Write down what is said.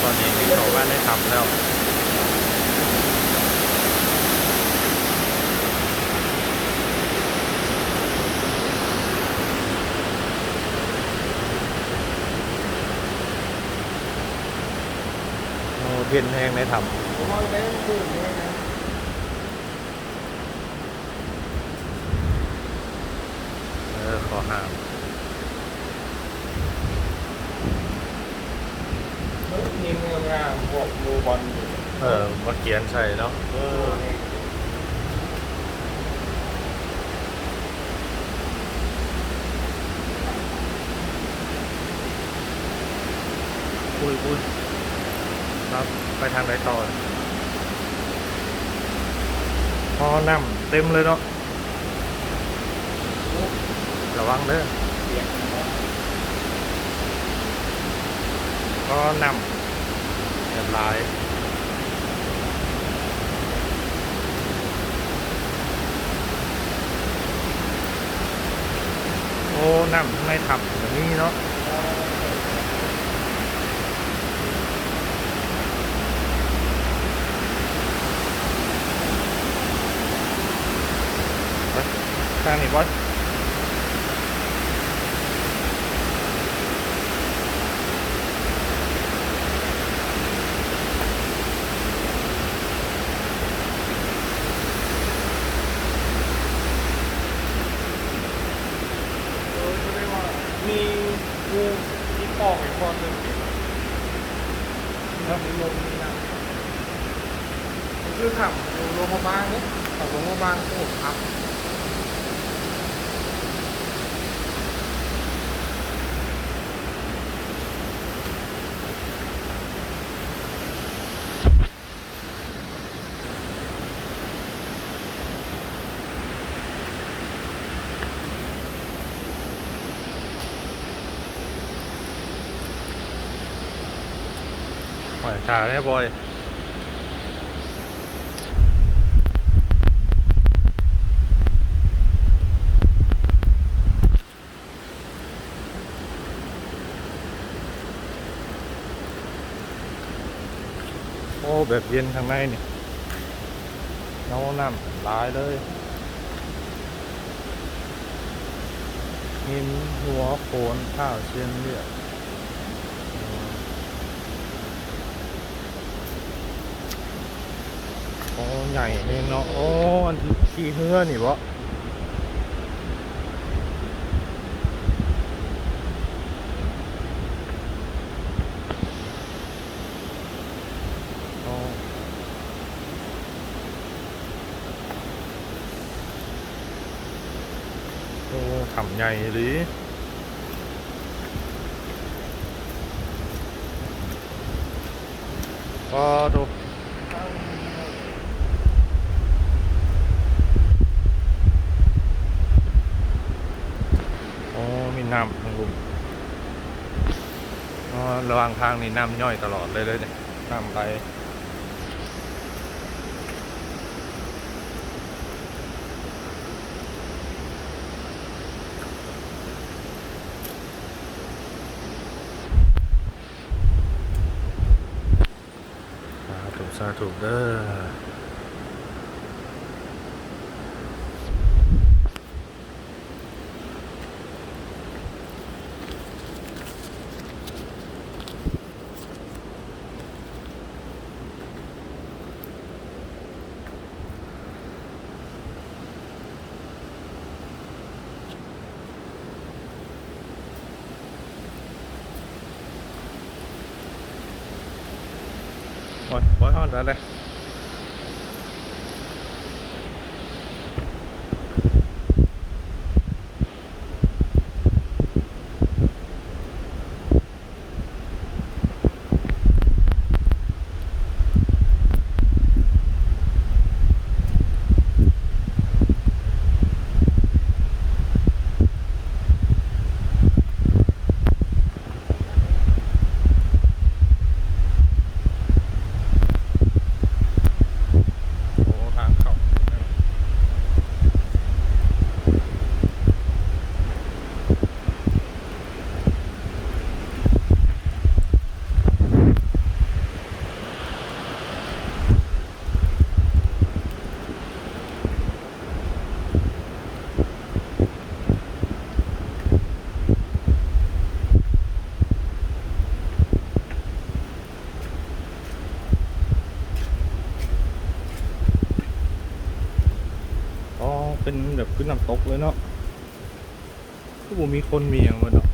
ຕອນນີ້ເຂົ້າມາໃນຖ້ຳແລ້ວ. ໂອ້ ເຢັນແຮງໃນຖ້ຳ. ເອີ ຂໍຫ້າມ. ເອີ ງາມໆ ພວກໂລບອນ. ເອີ ມາກຽນໃສ່ເນາະ. ເອີ ອຸ້ຍ ອຸ້ຍ ເນາະ ໄປທາງໃດຕໍ່? ອໍ ນ້ຳເຕັມເລີຍເນາະ. ລະວັງເດີ. ອໍ ນ້ຳແບບຫຼາຍ. ໂອ້ ນ້ຳໃນຖ້ຳກໍມີເນາະ. ໄປທາງນີ້ບໍ່? ເອີ ສະແດງວ່າມີ ມີ ມີປອງອີກບ່ອນໜຶ່ງ ເນາະ ມີລົມມີຫຍັງ. ຄືຖ້ຳຢູ່ຫຼວງພະບາງເດ້ ຖ້ຳຫຼວງພະບາງ ໂອ້ ຄັກ. ຂ້ອຍຖ້າແດ່ບອຍ. ໂອ້ ແບບເຢັນຂ້າງໃນນີ້ ເງົານ້ຳຫຼາຍເລີຍ. ຫີນຫົວໂຂນ ທ້າວຊຽນລຽບ. ໂອ້ ໃຫຍ່ເອງເນາະ. ໂອ້ ອັນທີ່ຂີ່ເຮືອນີ້ບໍ? ໂອ້ ໂອ້ ຖ້ຳໃຫຍ່ອີ່ຫຼີ. ປາໂທ້ ໂອ້ ມີນ້ຳທາງລຸ່ມ. ອໍ ລະຫວ່າງທາງນີ້ນ້ຳຍ້ອຍຕະຫຼອດເລີຍເດ້ ນ້ຳໄຫຼ. ສາທຸ ສາທຸເດີ. ໂອ້ຍ ບໍ່ຮອດແລ້ວເດ້. ໂ ເປັນແບບຄືນ້ຳຕົກເລີຍເນາະ ຄືບໍ່ມີຄົນມີຫຍັງເບິດເນາະ.